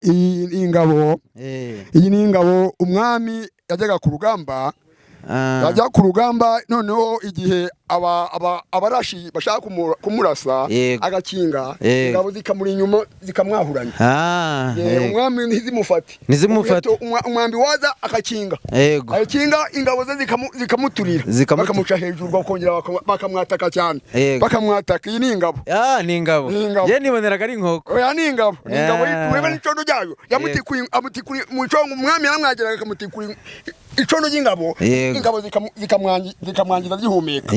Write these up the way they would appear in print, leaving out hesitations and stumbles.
Iyi ngabo, iyi ni ingabo umwami yajyaga ku rugamba. Yajya ku rugamba, noneho igihe abarashi bashaka kumurasa, agakinga, ingabo zikamuri inyuma zikamwahuranya. Umwami ntizimufate. Ntizimufate. Umuheto, umwambi waza akakinga, agakinga, ingabo ze zikamuturira, bakamuca hejuru, bakongera bakamwataka cyane. Bakamwataka. Iyi ni ingabo. Ah, ni ingabo. Ni ingabo. Njye niboneraga ari inkoko. Oya, ni ingabo, ni ingabo. Urebe n'icondo ryayo. Yamutikuri, amutikuri mu icongo. Umwami yaramwageraga akamutikura icondo ry'ingabo. Ingabo zikamwangiza zihumeka.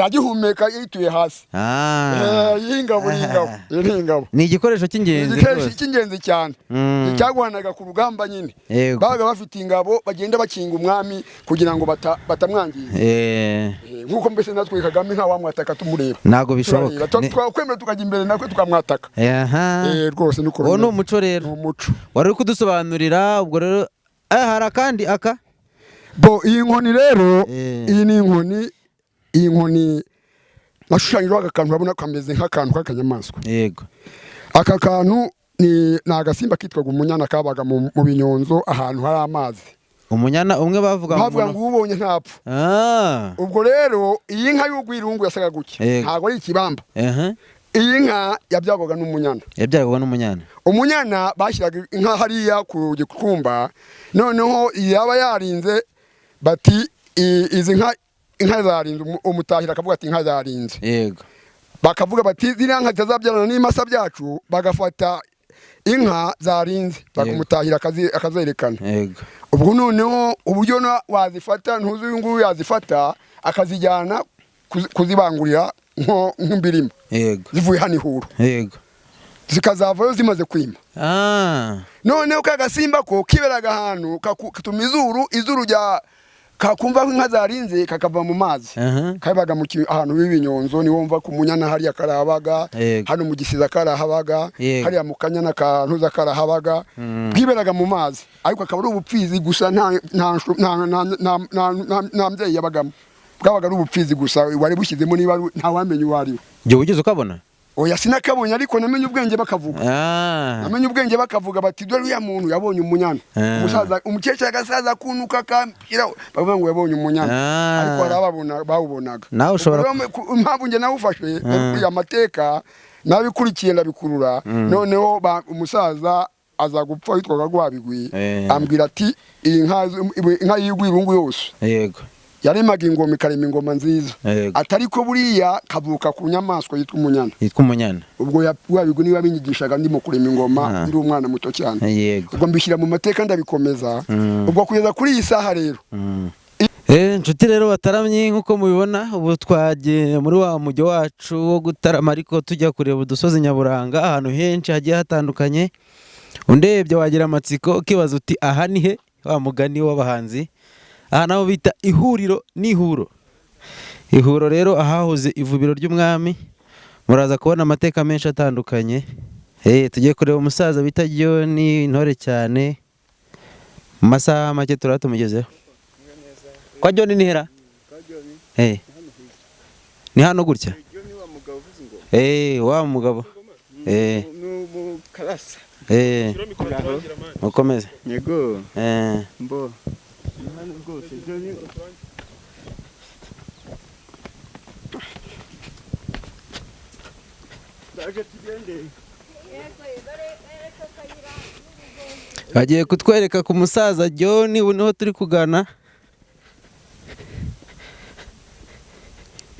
Agihumeka yituye hasi. Iyi ngabo, iyi ngabo, iyi ni ingabo. Ni igikoresho cy'ingenzi Igikoresho rwose. cy'ingenzi cyane, icyagwanaga ku rugamba nyine. Babaga bafite ingabo bagenda bakinga umwami kugira ngo batamwangiza. Nk'uko mbese natwe Kagame nta wamwataka tumureba. Ntabwo bishoboka. Turareba. Twakwemera tukajya imbere natwe tukamwataka. Rwose niko Uwo ni bimeze. umuco rero. Ni umuco. Wari uri kudusobanurira ubwo rero, hari akandi aka. Bo, iyi nkoni rero, iyi ni inkoni. Iyi nkoni nashushanyijeho aka kantu, urabona kameze nk'akantu k'akanyamaswa. Aka kantu ni agasimba kitwaga umunyana, kabaga mu binyonzo ahantu hari amazi. Umunyana umwe bavuga ngo Bavuga ngo uwubonye ntapfa. Ubwo rero iyi nka y'urwirungu yasaga gutya. Ntabwo ari ikibamba. Iyi nka yabyagwaga n'umunyana. Yabyarwaga n'umunyana. Umunyana bashyiraga inka hariya ku gikumba, noneho yaba yarinze bati izi nka, inka zarinze. Umutahira akavuga ati inka zarinze. Bakavuga bati ziriya nka zitazabyarana n'imasa byacu, bagafata inka zarinze bakamutahira akazerekana. Ubwo noneho uburyo wazifata, ntuzi uyu nguyu yazifata akazijyana kuzibangurira nk'imbirima zivuye hano ihuro, zikazavayo zimaze kwima. Noneho ka gasimba ko kiberaga ahantu katuma izuru, izuru rya kakumva ko inka zarinze kakava mu mazi. Kabaga ahantu h'ibinyonzo, niwo mva ku Munyana hariya karahabaga. Hano mu Gisiza karahabaga. Hariya mu Kanyana ka Ntuza karahabaga. Bwiberaga mu mazi, ariko akaba ari ubupfizi gusa, nta mbyeyi yabagamo, bwabaga ari ubupfizi gusa wari bushyizemo, niba ntawamenya uwo ari we. Igihe wigeze ukabona? Oya, sinakabonye, ariko namenye ubwenge bakavuga. Namenye ubwenge bakavuga bati dore uriya muntu yabonye umunyana. Umusaza, umukecuru, agasaza kunuka kampiraho, bavuga ngo yabonye umunyana. Ariko hari ababona bawubonaga. Nawe ushobora Ubwo rero impamvu njye nawufashe, nabikuriye amateka, nabikurikiye, ndabikurura. Noneho umusaza aza gupfa witwaga Rwabigwi, ambwira ati iyi nka, inka y'igwirungu yose yaremaga ingoma, ikarema ingoma nziza, atari ko buriya kavuka ku nyamaswa yitwa umunyana. Yitwa umunyana. Ubwo Rwabigwi niba binyigishaga ndimo kurema ingoma, ndi umwana muto cyane. Ubwo mbishyira mu mateka, ndabikomeza. Ubwo kugeza kuri iyi saha rero. Inshuti rero bataramye, nk'uko mubibona ubu twagiye muri wa mujyo wacu wo gutarama, ariko tujya kureba udusozi nyaburanga ahantu henshi hagiye hatandukanye. Undebye wagira amatsiko ukibaza uti aha ni he? Wa mugani w'abahanzi, aha naho bita ihuriro n'ihuro. Ihuro rero ahahoze ivubiro ry'umwami, muraza kubona amateka menshi atandukanye. Tugiye kureba umusaza bita John, intore cyane. Mu masaha make turaba tumugezeho. Kwa John ni hera? Ni hano gutya? Wa mugabo. Karasa. Mukomeze. Yego. Mbo hano rwose John. Ndaje, tugende. Bagiye kutwereka ku musaza John, ubu niho turi kugana.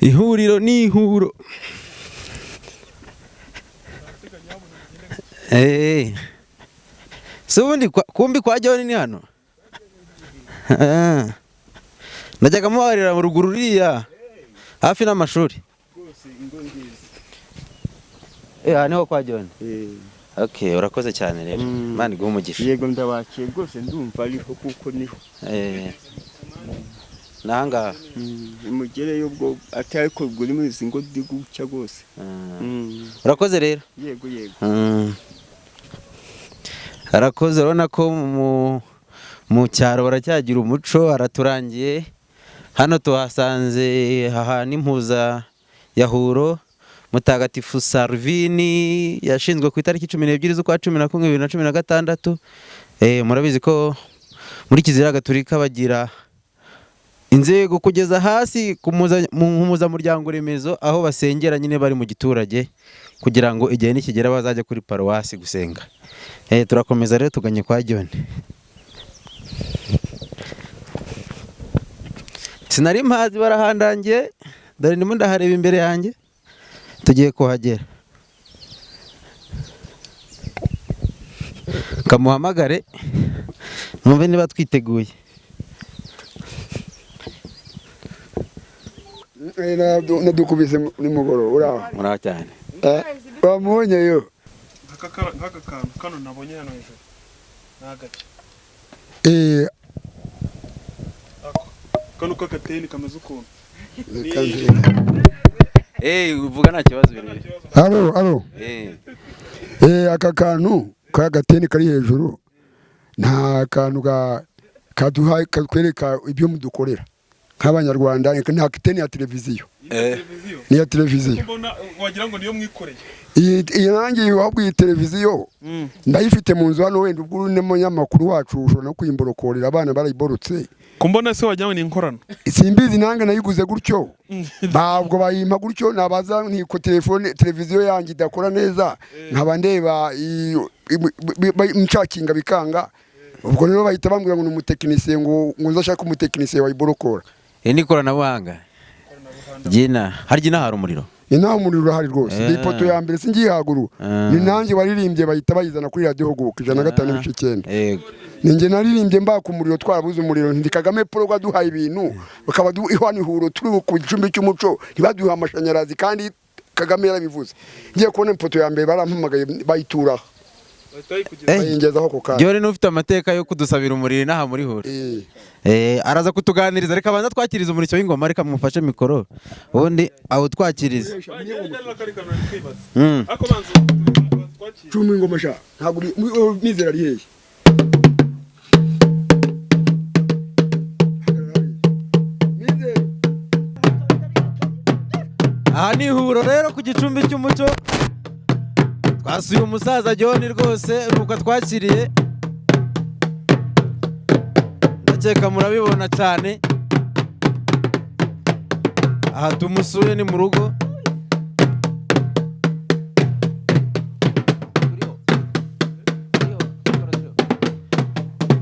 Ihuriro n'ihuro. Si ubundi kumbi kwa John ni hano? Ah. Najyaga mubarira mu ruguru uriya hafi n'amashuri. Rwose ingo ngizi. Aha niho kwa John. Okay, urakoze cyane rero. Imana iguhe umugisha. Yego, ndabakiye rwose, ndumva ariho kuko niho. Nahangaha. Mugereyo ubwo atari ko ubwo ni muri izi ngo ndi gucya rwose. Urakoze rero. Yego. Arakoze, urabona ko mu cyaro baracyagira umuco, araturangiye. Hano tuhasanze aha n'impuza ya Huro. Mutagatifu Salvini, yashinzwe ku itariki 12 z'ukwa 11 2016. Murabizi ko muri Kiliziya Gatolika bagira inzego kugeza hasi mu mpuzamuryango remezo, aho basengera nyine bari mu giturage, kugira ngo igihe nikigera bazajya kuri paruwasi gusenga. Turakomeza rero tuganye kwa John. Sinari mpazi, barahandangiye, dore ndimo ndahareba imbere yanjye, tugiye kuhagera. Kamuhamagare numve niba twiteguye. Nadukubise nimugoroba uraho. Muraho cyane. Wamubonye yo? Nk'aka kantu kano nabonye hano hejuru ni agake? Kano k'agateni kameze ukuntu. Uvuga nta kibazo biri. Alo, alo. Aka kantu k'agateni kari hejuru nta kantu kaduha katwereka ibyo mudukorera nk'Abanyarwanda, nta teni ya televiziyo. Ni ya televiziyo. Wagira ngo niyo mwikoreye. Iyi nanjye ahubwo iyi televiziyo ndayifite mu nzu hano, wenda ubwo uri n'umunyamakuru wacu ushobora no kuyimborokorera, abana barayiborotse. Kumbona se wagira ngo ni inkorano. Simbizi, nange nayiguze gutyo, ntabwo bayimpa gutyo, nabaza ntiko telefone televiziyo yanjye idakora neza, nkaba ndeba nshakinga bikanga. Ubwo rero bahita bambwira ngo ni umutekinisiye, ngo nzashake umutekinisiye wayiborokora. Iri ni ikoranabuhanga. Gina, harya inaha hari umuriro? Inaha umuriro urahari rwose. Ni ipoto ya mbere singihaguru. Ni nanjye waririmbye, bahita bayizana kuri radiyo Huguka 105.9. Yego. Ni njye naririmbye mbaka umuriro, twarabuze umuriro. Ndi Kagame Paul waduhaye ibintu, bakaba ihwana ihuro turi ku gicumbi cy'umuco, ntibaduha amashanyarazi kandi Kagame yarabivuze. Ngiye kubona ipoto ya mbere barampamagaye bayituraho. Bayingezaho ako kanya. John ufite amateka yo kudusabira umuriro inaha muri Huro. Araza kutuganiriza, reka abanza twakiriza umurishyo w'ingoma, reka mufashe mikoro ubundi awutwakirize. Cumi ingoma sha, ntabwo mizero ari hehe? Aha ni Ihuro rero ku gicumbi cy'umuco, twasuye umusaza John rwose nuko twakiriye, ndakeka murabibona cyane. Aha tumusuye ni mu rugo.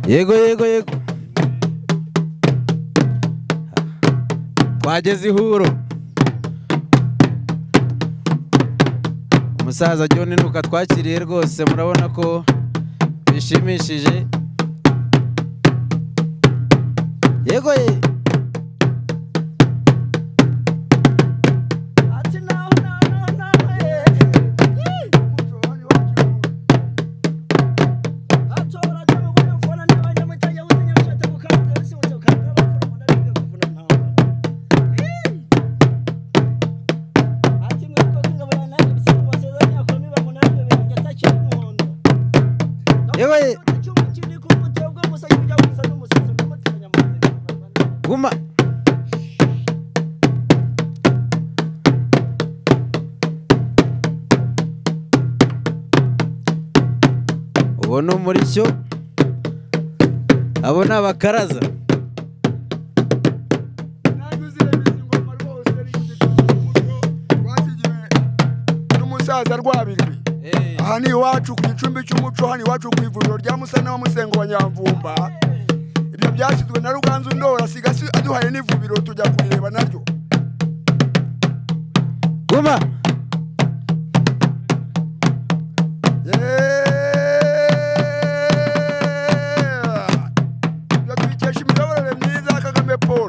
Yego yego yego, twageze Ihuro. Umusaza John nuko twakiriye rwose, murabona ko bishimishije. Yego ye. Yewe. Guma. Uwo ni umurishyo, abo ni abakaraza. N'umusaza Rwabirwi. Aha ni iwacu ku gicumbi cy'umuco, hano iwacu ku ivuriro rya Musana wa Musengo wa Nyamvumba. Ibyo byashyizwe na Ruganzu Ndora, asiga aduhaye n'ivubiro tujya kurireba naryo. Guma. Ibyo tubikesha imiyoborere myiza ya Kagame Paul.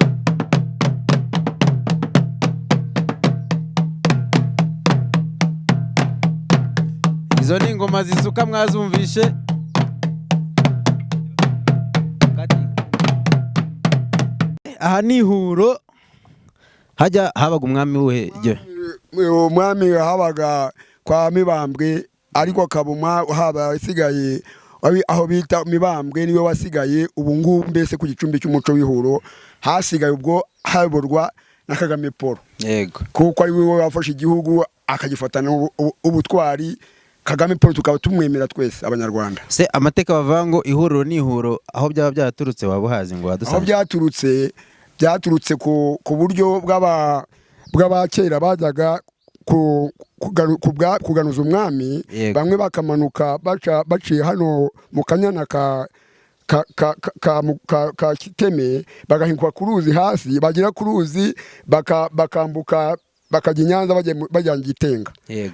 Izo ni ingoma zisuka mwazumvishe. Aha ni Ihuro, hajya habaga umwami wuhe? Umwami habaga kwa Mibambwe, ariko akaba haba asigaye aho bita Mibambwe niwe wasigaye ubu ngubu, mbese ku gicumbi cy'umuco w'Ihuro hasigaye ubwo hayoborwa na Kagame Paul. Yego. Kuko ari we wafashe igihugu Akagifatana ubutwari. Kagame Paul tukaba tumwemera twese Abanyarwanda. Se amateka bavuga ngo ihuriro ni ihuro, aho byaba byaturutse waba uhazi ngo Aho wadusange? Byaturutse ku buryo bw'abakera bajyaga kuganuza umwami. Bamwe bakamanuka baciye hano mu Kanyana ka ka ka ka, ka, mu- ka, ka Kiteme, bagahinguka ku ruzi hasi, bagera ku ruzi bakambuka bakajya i Nyanza, bajyanye Gitenga.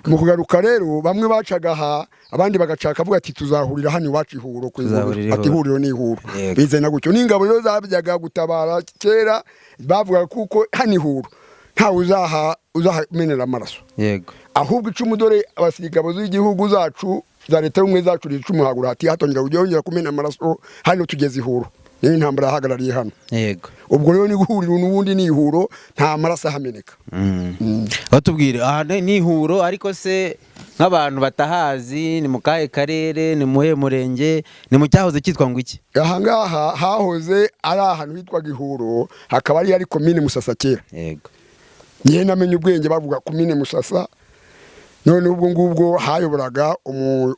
Mu kugaruka rero, bamwe bacaga aha, abandi bagaca, akavuga ati: "Tuzahurira hano iwacu ihuro ku ihuriro." Tuzahurira Ati: ihuro. "Ihuriro ni ihuro." Bizana gutyo n'ingabo rero zabyaga gutabara kera, bavugaga kuko hano ihuro ntawe uzahamenera amaraso, ahubwo icumu, dore abasirikabo z'igihugu zacu za Leta y'Ubumwe zacu, icumu hagura hati hatongera kujya kumena amaraso hano, tugeze ihuro, niyo intambara yahagarariye hano. Ubwo rero ni ihuriro, n'ubundi ni ihuro, nta maraso ahameneka. Batubwire aha ni ihuro, ariko se nk'abantu batahazi, ni mu kahe karere, ni muhe murenge, ni mu cyahoze cyitwa ngo iki? Aha ngaha hahoze ari ahantu hitwaga Ihuro, hakaba ari Komine Musasa kera. Niyo namenye ubwenge bavuga Komine Musasa. None ubwo ngubwo hayoboraga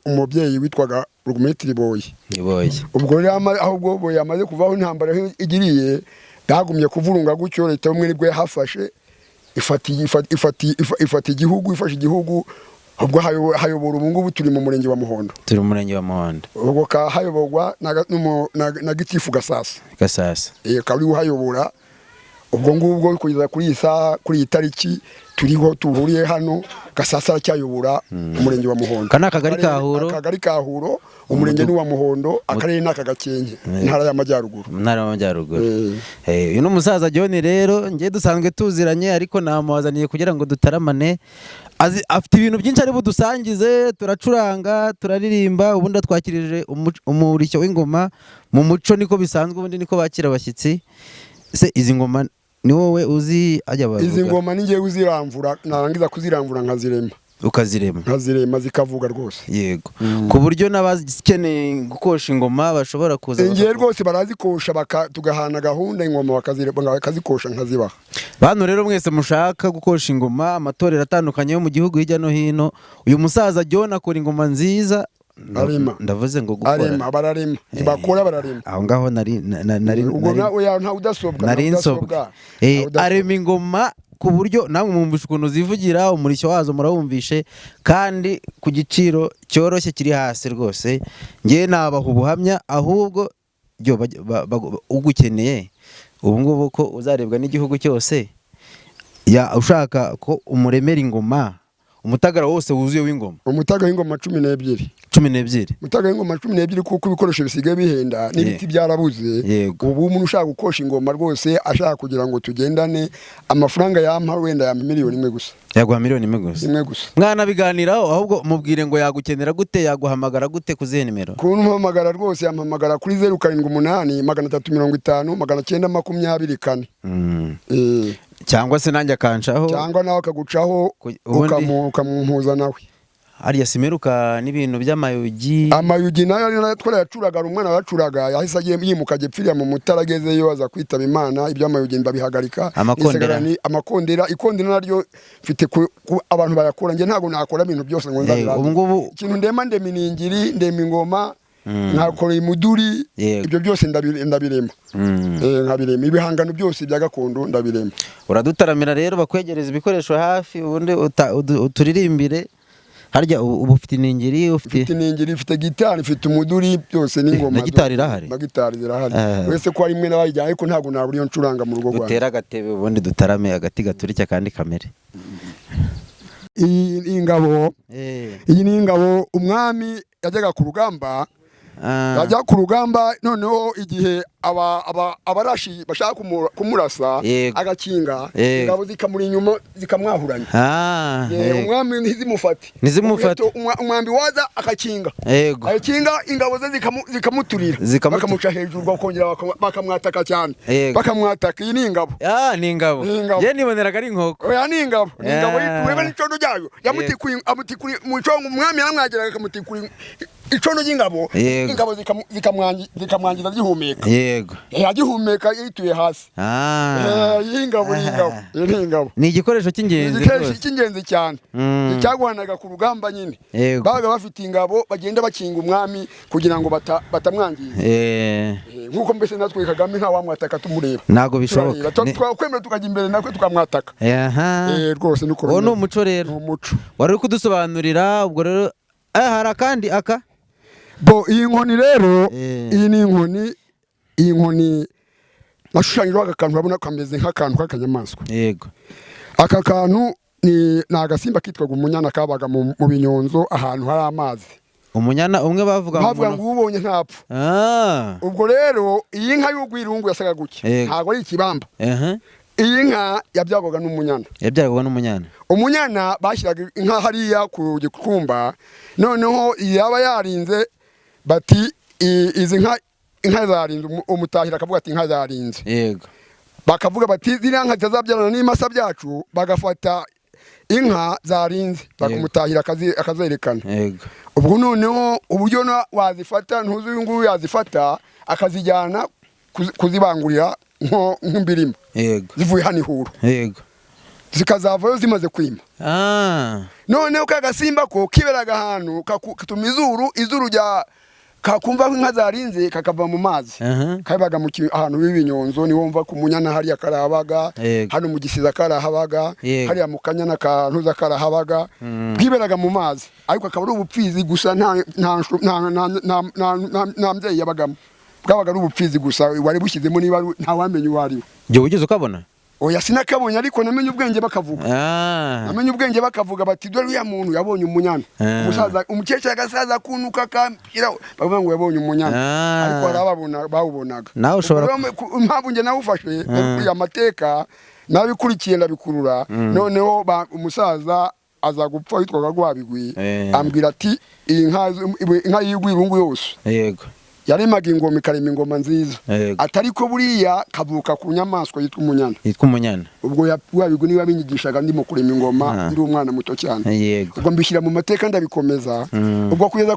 umubyeyi witwaga Burugumesitiri Boyi. Iboye. Ubwo rero ahubwo Boyi yamaze kuvaho, intambara aho igiriye, bagumye kuvurunga gutyo. Leta y'Ubumwe nibwo yahafashe, ifata igihugu, ifashe igihugu. Ubwo hayobora, ubu ngubu turi mu murenge wa Muhondo. Turi mu murenge wa Muhondo. Ubwo hayoborwa na Gitifu Gasasa. Gasasa. Akaba ariwe uhayobora ubwo ngubwo kugeza kuri iyi saha, kuri iyi tariki turiho tuhuriye hano, Gasasa aracyayobora umurenge wa Muhondo. Aka ni akagari ka Huro. Akagari ka Huro, umurenge ni uwa Muhondo, akarere ni aka Gakenke, Intara y'Amajyaruguru. Mu Ntara y'Amajyaruguru. Uyu ni umusaza John rero, njye dusanzwe tuziranye, ariko namuhazaniye kugira ngo dutaramane. Afite ibintu byinshi ari budusangize, turacuranga, turaririmba, ubundi atwakirije umurishyo w'ingoma mu muco, niko bisanzwe, ubundi niko bakira abashyitsi. Se izi ngoma ni wowe uzi ajya bavuga? Izi ngoma ni ngewe uziramvura, narangiza kuziramvura nkazirema. Ukazirema. Nkazirema zikavuga rwose. Yego, ku buryo n'abakeneye gukosha ingoma bashobora kuza Ngewe rwose barazikosha, tugahana gahunda, ingoma bakazikosha nkazibaha. Bantu rero mwese mushaka gukosha ingoma, amatorero atandukanye yo mu gihugu hirya no hino, uyu musaza John akora ingoma nziza. Arema. Ndavuze ngo gukora. Arema, bararema, ntibakora, bararema. Aho ngaho nari nari Ubwo nari nawe ntawe udasobwa. Nari ntawe nsobwa. udasobwa. Ntawe udasobwa. Arema ingoma ku buryo namwe mwumvishe ukuntu zivugira, umurishyo wazo murawumvishe, kandi ku giciro cyoroshye kiri hasi rwose. Ngewe nabaha ubuhamya, ahubwo byo ugukeneye ubu ngubu ko uzarebwa n'igihugu cyose, ya ushaka ko umuremera ingoma, umutagara wose wuzuye w'ingoma. Umutaga w'ingoma 12. 12. Umutaga w'ingoma 12, kuko ibikoresho bisigaye bihenda n'ibiti byarabuze. Ubu umuntu ushaka gukosha ingoma rwose, ashaka kugira ngo tugendane, amafaranga yampa, wenda yampa 1 miliyoni gusa. Yaguha 1 miliyoni gusa? Imwe gusa. Mwanabiganiraho, ahubwo mubwire ngo yagukenera gute, yaguhamagara gute, ku zihe nimero? Kumpamagara rwose, yampamagara kuri 078 350 924. Cyangwa se nanjye akanshaho. Cyangwa nawe akagucaho. Ukamumpuza nawe. Hariya simeruka n'ibintu by'amayugi. Amayugi nayo ari nayo twarayacuraga, hari umwana wayacuraga, yahise agiye yimuka ajya epfiriya mu Mutara, agezeyo aza kwitaba Imana, iby'amayugi ndabihagarika. Amakondera. Nisigara amakondera, ikondera naryo mfite abantu bayakora, njye ntabwo nakora ibintu byose ngo nzabirangize. Ubu ngubu Ikintu ndema, ndema iningiri, ndema ingoma, nkakora imuduri. Ibyo byose ndabirema. Nkabirema ibihangano byose bya gakondo, ndabirema. Uradutaramira rero, bakwegereza ibikoresho hafi, ubundi uturirimbire. Harya ubu ufite iningiri, ufite Mfite iningiri, mfite gitari, mfite umuduri, byose n'ingoma. Na gitari irahari? Na gitari zirahari. Uretse ko hari imwe n'abayijyanye, ariko ntabwo nabura iyo ncuranga mu rugo rwanjye. Dutere agatebe, ubundi dutarame, agati gaturike kandi kamere. Iyi ngabo, iyi ni ingabo umwami yajyaga ku rugamba. Yajya ku rugamba, noneho igihe abarashi bashaka kumurasa, agakinga, ingabo zikamuri inyuma zikamwahuranya. Umwami ntizimufate. Ntizimufate. Umuheto, umwambi waza akakinga, agakinga, ingabo ze zikamuturira, bakamuca hejuru, bakongera bakamwataka cyane. Bakamwataka. Iyi ni ingabo. Ah, ni ingabo. Ni ingabo. Ye, niboneraga ari inkoko. Oya, ni ingabo, ni ingabo. Ureba n'icondo ryayo, yamutikuri, amutikuri mu congo, umwami yaramwageraga akamutikuri. Icondo ry'ingabo, ingabo zikamwangiza zihumeka. Agihumeka yituye hasi. Iyi ngabo ni ingabo, iyi ni ingabo. Ni igikoresho cy'ingenzi Igikoresho rwose. cy'ingenzi cyane, icyagwanaga ku rugamba nyine. Babaga bafite ingabo bagenda bakinga umwami kugira ngo batamwangiza. Nk'uko mbese natwe Kagame nta wamwataka tumureba. Ntabwo bishoboka. Turareba. Twakwemera tukajya imbere natwe tukamwataka. Rwose niko Uwo ni bimeze. umuco rero. Ni umuco. Wari uri kudusobanurira ubwo rero, hari akandi aka. Bo iyi nkoni rero, iyi ni inkoni. Iyi nkoni nashushanyijeho aka kantu, urabona kameze nk'akantu k'akanyamaswa. Aka kantu ni agasimba kitwaga umunyana, kabaga mu binyonzo ahantu hari amazi. Umunyana umwe bavuga ngo Bavuga ngo uwubonye ntapfa. Ubwo rero iyi nka y'urwirungu yasaga gutya. Ntabwo ari ikibamba. Iyi nka yabyagwaga n'umunyana. Yabyarwaga n'umunyana. Umunyana bashyiraga inka hariya ku gikumba, noneho yaba yarinze bati izi nka, inka zarinze, umutahira akavuga ati inka zarinze. Bakavuga bati ziriya nka zitazabyarana n'imasa byacu, bagafata inka zarinze bakamutahira akazerekana. Ubwo noneho uburyo wazifata, ntuzi uyu nguyu yazifata akazijyana kuzibangurira nk'imbirima zivuye hano ihuru, zikazavayo zimaze kwima. Noneho ka gasimba ko kiberaga ahantu katuma izuru rya kakumva ko inka zarinze kakava mu mazi. Kabaga ahantu h'ibinyonzo, niwo mva ku Munyana hariya karahabaga. Hano mu Gisiza karahabaga. Hariya mu Kanyana ka Ntuza karahabaga. Bwiberaga mu mazi, ariko akaba ari ubupfizi gusa, nta nta nta nta nta nta nta nta mbyeyi yabagamo, bwabaga ari ubupfizi gusa wari bushyizemo, niba ntawamenya uwo ari we. Ibyo wigeze ukabona? Oya, sinakabonye, ariko namenye ubwenge bakavuga. Namenye ubwenge bakavuga bati dore uriya muntu yabonye umunyana. Umusaza, umukecuru, agasaza kunuka kampiraho, bavuga ngo yabonye umunyana. Ariko hari ababona bawubonaga. Nawe ushobora Ubwo rero impamvu njye nawufashe kuriya amateka nabikurikiye, ndabikurura, noneho umusaza aza gupfa witwaga Rwabigwi, ambwira ati iyi nka, inka y'Urwirungu yose yaremaga ingoma, ikarema ingoma nziza, atari ko buriya kavuka ku nyamaswa yitwa umunyana. Yitwa umunyana. Ubwo Rwabigwi niwe wabinyigishaga ndimo kurema ingoma, ndi umwana muto cyane. Ubwo mbishyira mu mateka, ndabikomeza, ubwo kugeza